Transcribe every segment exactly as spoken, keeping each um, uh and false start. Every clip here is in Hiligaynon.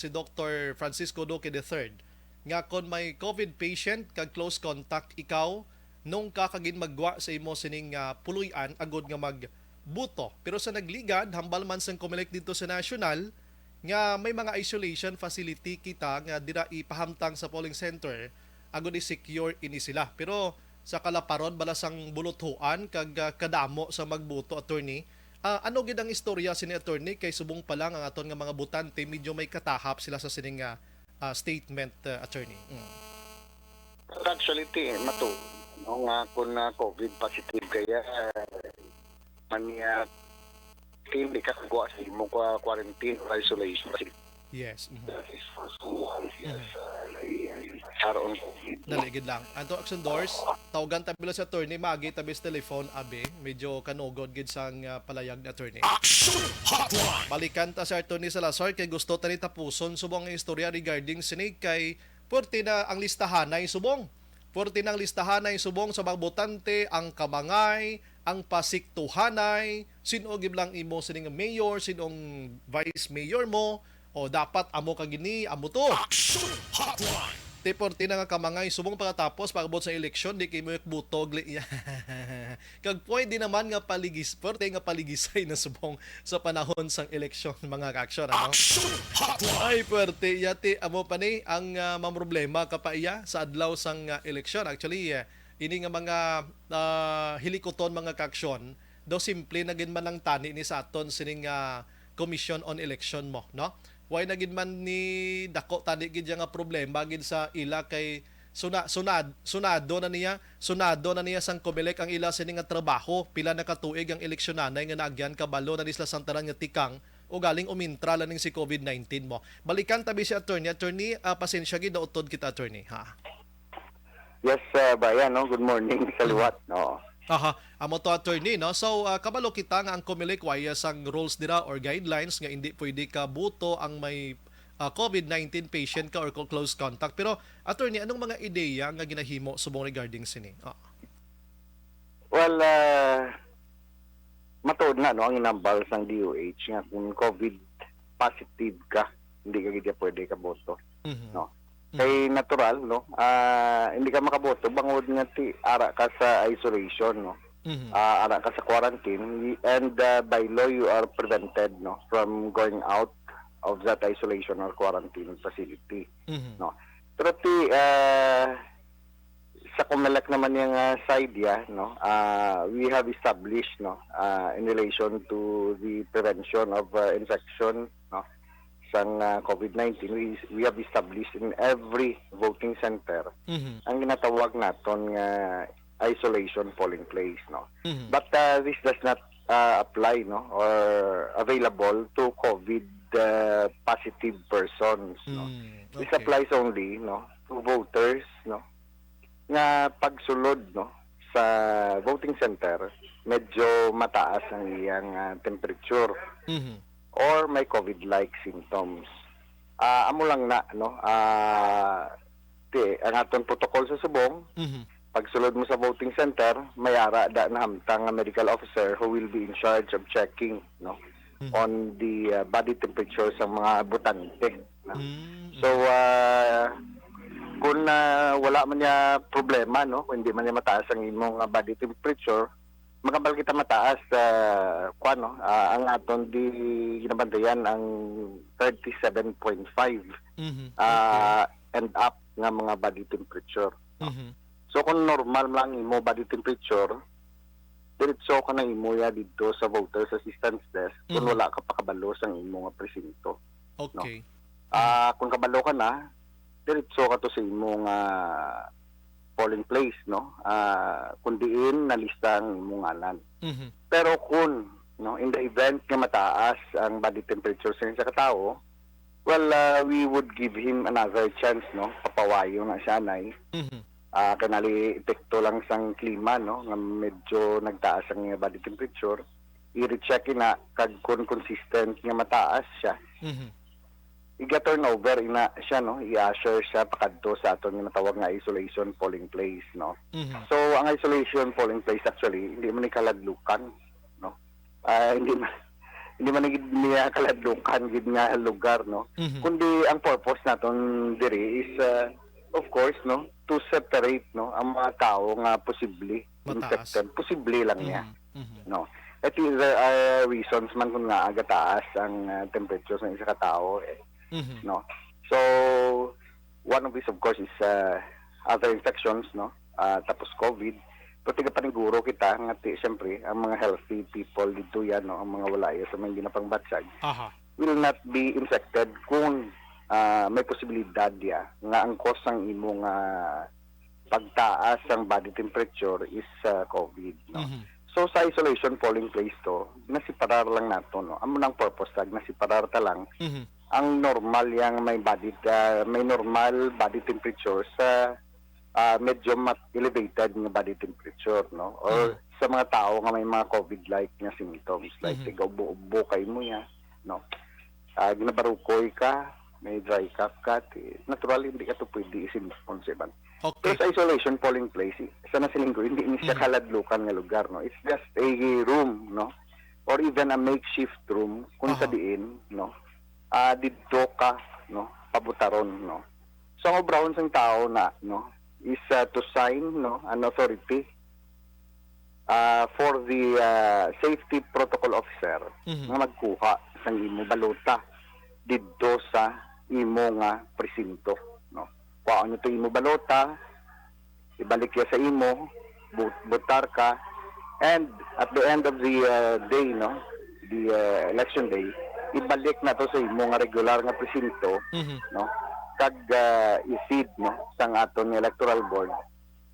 si Doktor Francisco Duque the third, nga kon may COVID patient kag close contact ikaw, nung ka kagin maggwa sa imo sining, ah, puloy-an agud nga magbuto. Pero sa nagligad, hambal man sang Comelec dito sa national, nga may mga isolation facility kita nga dira ipahamtang sa polling center agud i-secure ini sila. Pero sa kalaparon bala sang buluthuan kag, ah, kadamo sa magbuto, attorney, ah, ano gid ang istorya sini, attorney? Kay subong pa lang ang aton nga mga botante medyo may katahap sila sa sining, ah, ah, statement, ah, attorney. Mm. Actually, ti, mato, no, nga kung na COVID positive kaya, man niya, hindi ka kagwa sa imo kwa quarantine or isolation. Yes. Mhm. Karon. Dali gid lang. Anto Action Doors, tawagan ta bila si attorney, magi ta bis telephone, abi. Medyo kanugod gid sang, ah, palayag ni attorney. Action Hotline. Balikan ta si Attorney Salazar kay gusto ta ni tapuson subong ang istorya regarding sini kay puwerte na ang listahanay subong. Puwerte na ang listahanay subong sa mga botante, ang kamangay, ang pasiktuhanay, sin-o gid lang imo sining mayor, sin-ong vice mayor mo, o dapat amo ka gini, amo to. Action Hotline. Ti puwerte na nga kamangay subong pagkatapos pag-abot sa eleksyon, di kay mo butog li iya. Kag pwede naman nga paligis, puwerte nga paligisay na subong sa panahon sang eleksyon, mga ka-action, ano? Action Hotline. Ay, puwerte iya ti amo pa ni ang, ah, mamroblema ka pa iya sa adlaw sang, ah, eleksyon. Actually, ah, ini nga mga, ah, hilikuton, mga ka-action, daw simple na gid man ang tani ni sa aton sining, ah, Commission on Election mo, no? Why na gid man ni dako tani gid iya nga problema gid sa ila kay suna, sunad, sunado na niya, sunado na niya sang Comelec ang ila sini nga trabaho. Pila na ka tuig ang eleksyonanay nga naagyan, kabalo na ni sila sang tanan nga tikang o galing umintra lang ning si COVID nineteen mo. Balikan tabi si attorney. Attorney, ah, pasensya gid nautod kita, attorney, ha. Yes, uh, Bayan, no? Good morning sa liwat, no? Aha, amo to, attorney, no? So, ah, kabalo kita nga ang Comelec waya sang rules dira or guidelines nga hindi pwede ka buto ang may, ah, COVID nineteen patient ka or ko-, close contact. Pero, attorney, anong mga ideya nga ginahimo subong regarding sini? Ah. Well, uh, matuod na, no, ang inambal sang D O H nga kung COVID positive ka, hindi ka gid pwede ka boto, Mhm. no? Kay natural, no? Ah, hindi ka makaboto bangod nga ti ara ka sa isolation, no? Mhm. Ah, ara ka sa quarantine, and, uh, by law you are prevented, no, from going out of that isolation or quarantine facility. Mhm. No. Pero ti, ah, sa Comelec naman yung, ah, side ya, no, ah, we have established, no, ah, in relation to the prevention of, ah, infection, no, sang, ah, COVID nineteen, we, we have established in every voting center Mhm. ang ginatawag naton nga isolation polling place, no. Mhm. But, uh, this does not, uh, apply, no, or available to COVID, uh, positive persons, no. Mm, This okay. applies only, no, to voters, no, nga pagsulod, no, sa voting center, medyo mataas ang iyang, uh, temperature Mhm. or may COVID-like symptoms. Ah, amo lang na, no. Ah, ti, ang aton protocol sa subong, Mhm. pagsulod mo sa voting center, may ara da nahamtang nga medical officer who will be in charge of checking, no, Mhm. on the, uh, body temperature sa mga botante, no? Mm, So, uh, kung, uh, wala man niya problema, no, kung hindi man niya mataas ang imong, uh, body temperature, magambal kita mataas, uh, kwan, no, uh, ang aton di ginabantayan ang thirty-seven point five, Mhm. uh, and up nga mga body temperature. Mhm. So kung normal lang imo body temperature, diretso ka na imo ya didto sa voters assistance desk kung Mhm. wala ka pa kabalo sang imo nga presinto. Okay. Ah, kung kabalo ka na, diretso ka to sa imo nga polling place, no? Ah, kung diin nalista ang imong ngalan. Mhm. Pero kung, no, in the event nga mataas ang body temperature sa isa ka tawo, well, uh, we would give him another chance, no? Papawayo na siya, nay. Mhm. Ah, kanali epekto lang sang klima, no, nga medyo nagtaas ang iyang body temperature. I-recheck ina, kag kung consistent nga mataas siya, Mhm. iga-turnover ina siya, no, i-usher siya pakadto sa aton nga natawag nga isolation polling place, no. Mhm. So ang isolation polling place actually hindi man ni kaladlukan, no. Ah, hindi man, hindi man gid niya kaladlukan gid nga lugar, no? Mhm. Kundi ang purpose naton diri is, uh, of course, no, to separate, no, ang mga tao nga posible Mataas. infected. Posible lang niya, Mhm. Mhm. no? It is, uh, uh, reasons man kung nga agataas ang, uh, temperature sa isa ka tao, eh, Mhm. no? So, one of these, of course, is, uh, other infections, no? Ah, tapos COVID. Pero tigapaniguro kita nga ti, siyempre, ang mga healthy people dito yan, no? Ang mga wala ya sa mga hindi na pangbatsag Aha. will not be infected kung, ah, may posibilidad ya nga ang cause sang imo nga pagtaas sang body temperature is, ah, COVID, no? Mhm. So, sa isolation polling place to, nasiparar lang nato, no? Amo nang purpose tag nasiparar ta lang Mhm. ang normal yang may body, ah, may normal body temperature sa, ah, medyo mat-, elevated nga body temperature, no? Or Mhm. sa mga tao nga may mga COVID-like nga symptoms, like Mhm. tigaubo-ubo kay mo ya, no? Ah, ginabarukoy ka, may dry cough ka, ti-, natural, hindi ka to pwede isimbon sa iban. Pero Okay. sa isolation polling place, i-, sa nasilinggo, hindi ni siya Mhm. kaladlukan nga lugar, no? It's just a room, no? Or even a makeshift room, kung sa Aha. diin, no? Ah, didto ka, no? Pabutaron, no? So, ang obrahon sang tao na, no, is, ah, to sign, no, an authority, ah, for the, ah, safety protocol officer Mhm. nga magkuha sang imo balota didto sa imo nga presinto, no? Kuhaon niyo to imo balota, ibalik ya sa imo, bu-, butar ka, and at the end of the, uh, day, no, the, uh, election day, ibalik na to sa imo nga regular nga presinto, Mhm. no, kag, uh, i-feed, no, sang aton nga electoral board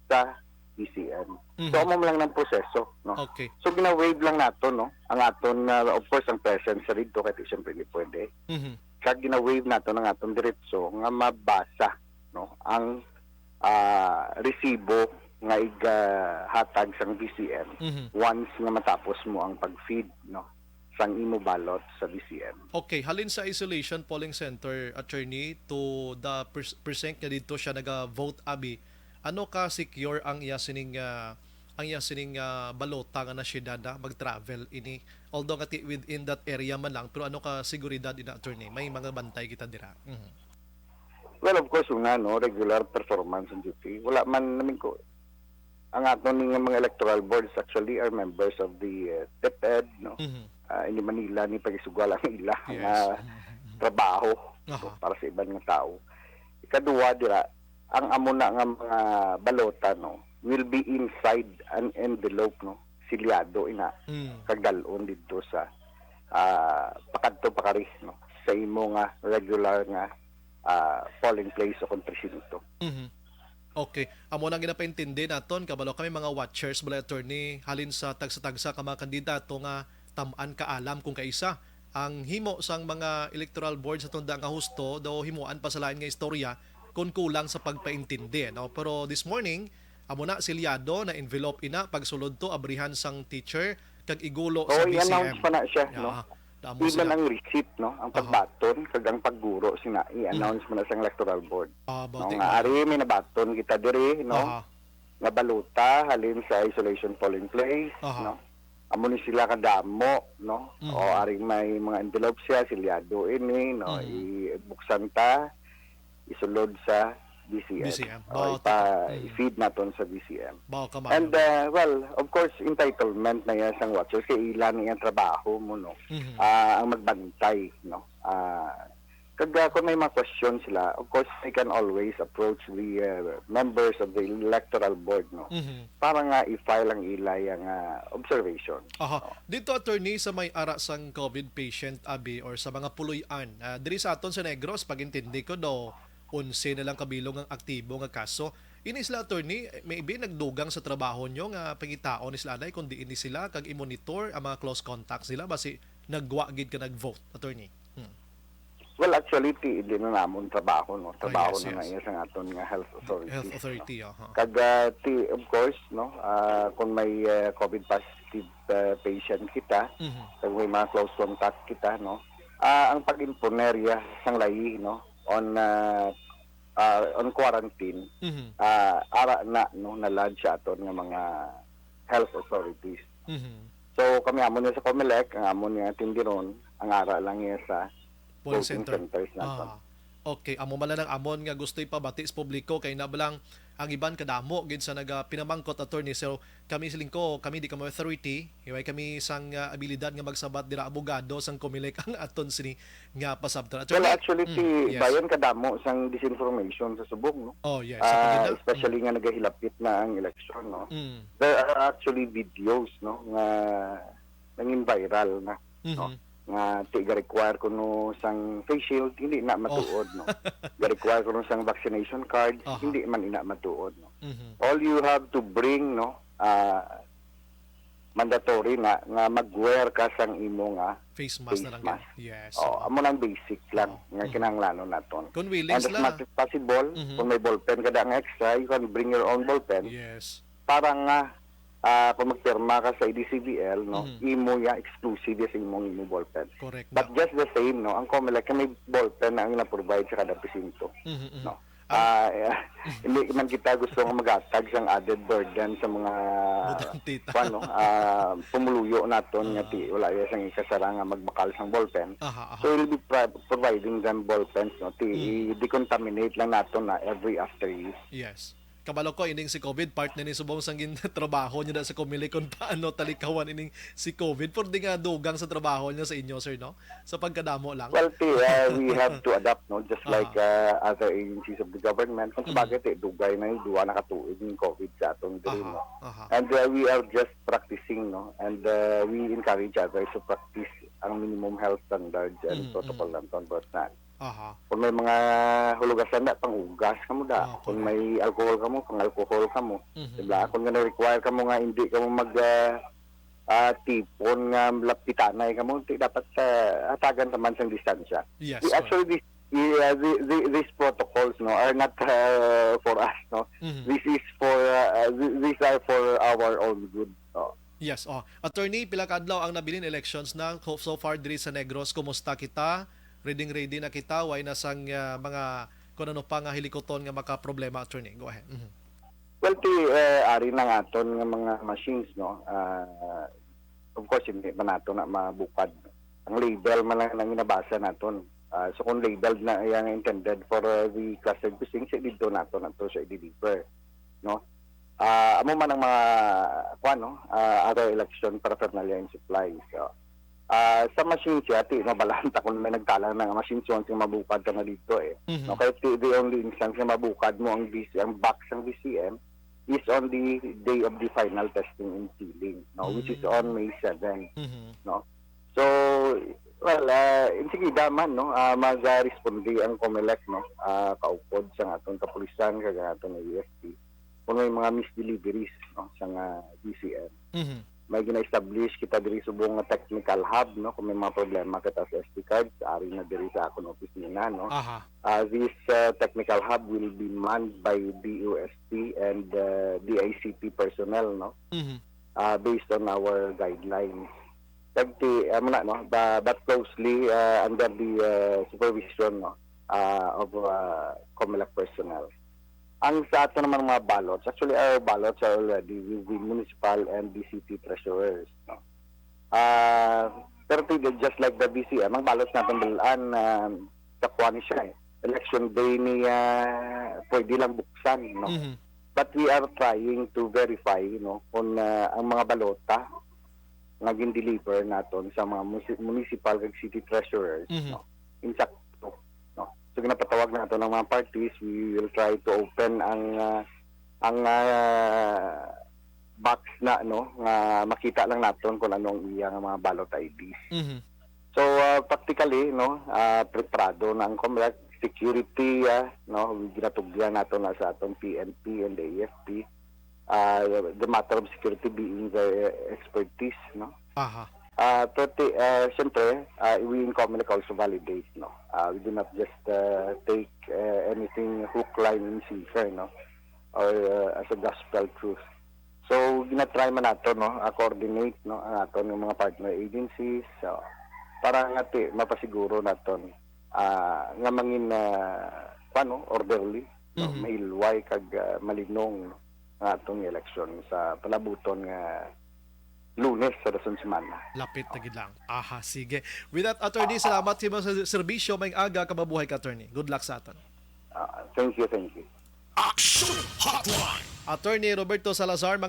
sa B C M. Mhm. So, amo lang ng proseso, no. Okay. So, gina-waive lang nato, no, ang aton, uh, of course, ang presence sa didto, kay siyempre hindi pwede. Mhm. Kag gina-waive nato ang aton diretso nga mabasa, no, ang, ah, resibo nga igahatag sang B C M Mhm. once nga matapos mo ang pag-feed, no, sang imo ballot sa B C M. Okay, halin sa isolation polling center, attorney, to the pres-, precinct nga didto siya naga-vote, abi, ano ka secure ang iya sining, ah, ang iya sining, ah, balota nga nasyudad na mag-travel ini? Although nga ti-, within that area man lang, pero ano ka seguridad ina, attorney? May mga bantay kita dira. Mhm. Well, of course, una, no, regular performance and duty. Wala man namin ko, ang aton ni nga mga electoral boards actually are members of the, uh, DepEd, no? Mhm. Ah, hindi man nila ni pag-isugal ang ila Yes. nga Mhm. trabaho Aha. para sa iban nga tao. Ikaduha, dira, ang amo na nga mga balota, no, will be inside an envelope, no, silyado ina, Mm. kag dal-on didto sa, ah, pakadto pakari, no, sa imo nga regular nga, ah, polling place o kon presinto. Mhm. Okay. Amo nang ginapaintindi naton, kabalo kami mga watchers, balay attorney, halin sa tagsa-tagsa ka mga kandidato nga tam-an kaalam kung kaisa ang himo sang mga electoral board sa tunda nga husto, daw himuan pa sa lain nga istorya kon kulang sa pagpaintindi, no? Pero this morning, amo na, silyado na envelope ina, pagsulod to, abrihan sang teacher, kag igulo sa Oo, B C M. I-announce pa na siya, Yeah, no? Damo Even sila. Ang receipt, no? Ang Aha. Pagbaton, kag ang pagguro, sina, i-announce Mhm. mo na sa electoral board. Ah, No? bati Nga na. Ari, may nabaton kita diri, no? Aha. Nga balota, halin sa isolation polling place, Aha. no? Amo ni sila kadamo, no? Mhm. O, aring may mga envelope siya, silyado ini, no? Mhm. Ibuksan ta, isulod sa B C M. B C M. O, Bao ipa-, tika. Mhm. i-feed naton sa B C M. Bao ka, And, ma'am. Uh, well, of course, entitlement na yan sang watchers. Kay ila na yan trabaho mo, no? Mhm. Ah, ang magbantay, no? Ah, kag, ah, kung may mga question sila, of course, they can always approach the, uh, members of the electoral board, no? Mhm. Para nga i-file ang ila yang, ah, observation. Aha. Oh. Dito, attorney, sa may ara sang COVID patient, abi, or sa mga puloy-an, ah, diri sa aton sa Negros, pag-intindi ko, do, onse na lang kabilog ang aktibo nga kaso. Ini sila, attorney, maybe nagdugang sa trabaho nyo nga pangitaon ni sila anay kung diin ni sila kag i-monitor ang mga close contacts nila, basi nagwa gid ka nag-vote, attorney. Hmm. Well, actually, ti, hindi na namon trabaho, no? Ah, Trabaho yes, na na yes. iya sang aton nga health authority, Health authority, no? Aha. Kag, ah, ti, of course, no, ah, kung may, ah, COVID positive, ah, patient kita, Mhm. kag may mga close contact kita, no, ah, ang pag-imponer ya sang layi, no, on, ah, ah, on quarantine, Mhm. ah, ara na, no, na-lodge sa aton nga mga health authorities. Mhm. So, kami amon niya sa Comelec, ang amon niya tindiron, ang ara lang niya sa Polling voting center. centers naton. Ah. Okay, amo man lang ang amon nga gusto ipabati sa publiko kay na ba lang ang iban kadamo gid sa naga pinamangkot, attorney. So, kami siling ko, kami di kami authority, way kami sang ah, abilidad nga magsabat dira, abogado sang Comelec ang aton sini nga pasabtan. Well, Attorney, actually, mm, si yes. Bayan kadamo sang disinformation sa subong, no? Oh, yes. Ah, Sa pagkita. especially nga nagahilapit na ang eleksyon, no? Mm. There are actually videos, no, nga nangin viral na, no? Mhm. Nga ti ga-require kuno sang face shield, hindi na matuod, no? Ga-require kuno sang vaccination card, Aha. hindi man ina matuod, no? Mhm. All you have to bring, no, ah, mandatory na nga mag-wear ka sang imo nga Face mask face na lang. mask. Yes. Oh, amo nang basic lang Oo. nga Mhm. kinahanglanon naton. Kung willing And as sila. much as possible, Mhm. kung may ballpen ka da nga extra, you can bring your own ballpen Yes. para nga ah, kung magpirma ka sa A D C V L, no, Mhm. imo ya, exclusive ya sa imong imo ballpen. Correct. But No? Just the same, no, ang Comelec may ballpen na ang na-provide sa kada presinto, Mhm, mhm. no. Ah. Ah, eh, hindi man kita gusto nga maghatag sang added burden sa mga Butang tita. Kuan, no, ah, pumuluyo naton nga Ah. ti wala ya sang ikasara nga magbakal sang ballpen. Aha, aha. So we'll be pro- providing them ballpens, no. Ti Mm. i-decontaminate lang naton na every after use. Yes. Kabalo ko ining si COVID, part na ni subong sang gin trabaho niya na sa Comelec kung paano talikawan ining si COVID. Pero di nga dugang sa trabaho niya sa inyo, sir, no? Sa pagkadamo lang. Well, ti, uh, we have to adapt, no? Just Aha. Like uh, other agencies of the government. Kung Mhm. sabagay, ti, dugay na yung duwa na katuig yung COVID sa atong diri, Aha, no? Aha. And uh, we are just practicing, no? And uh, we encourage others to practice ang minimum health standards and Mhm, protocol mhm. lang ton, but na. Aha. Kung may mga hulugasan na, panghugas ka mo da. Ah, Kung correct. May alcohol ka mo, pang-alcohol ka mo. Mhm, Diba? mhm. Kung na-require ka mo nga hindi ka mo mag ah, ah, tipon nga lapitanay ka mo, ti dapat ah, hatagan ka man sang distansya. Yes. The, Correct. actually, this, the, uh, the, the, these protocols, no, are not uh, for us, no. Mhm. This is for uh, uh, th- these are for our own good. No? Yes, oh. Attorney, pila ka adlaw ang nabilin elections na ho- so far diri sa Negros? Kumusta kita? Ready, ready na kita? Way na sang ah, mga kung ano pa nga hilikuton nga makaproblema, attorney? Go ahead. Mhm. Well, ti uh, ari na nga aton nga mga machines, no. Uh, of course, hindi pa nato na mabukad. Ang label man lang ang ginabasa naton. Uh, so kung labeled na yang intended for uh, the clustered precincts, eh, dito nato na to siya i-deliver, no? Ah, amo man ang mga kuan, no? Ah, other election paraphernalia and supplies. So, ah, sa machine siya, ti mabalanta kung may nagtalang na nga machine, so ang mabukad ka na dito eh. Mhm. No, kaya ti, the only instance nga mabukad mo ang B C, ang box ng B C M is on the day of the final testing and sealing, no, which is Mm. on May seven, Mhm. no. So, well, uh, insigida man, no, uh, mag-responde ang Comelec, no, uh, kaupod sa atong kapulisan kag ang atong A F P kung may mga misdeliveries, no, sa nga B C M. Mhm. May gina-establish kita diri subong nga technical hub, no, kung may mga problema kita sa S D cards, ari na diri sa akon opisina, no. Aha. Uh, this uh, technical hub will be manned by D O S T and uh, D I C T personnel, no, Mhm. uh, based on our guidelines. Kag ti, amo na, no, ba, but closely uh, under the uh, supervision, no, uh, of uh, Comelec personnel. Ang sa ato naman mga ballots, actually our ballots are already with the municipal and the city treasurers, no. Uh, pero ti, just like the B C M, ang ballots natin dalaan uh, sa kuwan siya eh. Election day ni uh, pwede lang buksan, no. Mhm. But we are trying to verify, no, kung uh, ang mga balota nga gin-deliver naton sa mga musi- municipal kag city treasurers, Mhm. no, insakto, no. So ginapatawag nato ng mga parties, we will try to open ang uh, ang uh, box na, no, nga makita lang naton kung ano ang iya nga mga ballot I Ds. Mhm. So uh, practically, no, uh, preparado na ang Comelec, security, uh, no, ginatugyan nato na sa atong P N P and the A F P. Uh, the matter of security being their expertise, no. Aha. Uh, pero ti- uh, siyempre, uh, we in Comelec also validate, no. Uh, we do not just uh, take uh, anything hook, line, and sinker, no, or uh, as a gospel truth. So ginatry man nato, no, uh, coordinate, no, ang aton nga mga partner agencies, so, para nga ti mapasiguro naton ah, nga mangin uh, ano, orderly, no, Mhm. mahilway kag ah, malinong, no, nga atong election sa palabuton nga Lunes sa dason semana. Lapit na gid lang. Aha, sige. With that, attorney, salamat sa imong serbisyo. May aga, kamabuhay ka, attorney. Good luck sa aton. Ah, thank you, thank you. Action Hotline. Attorney Roberto Salazar,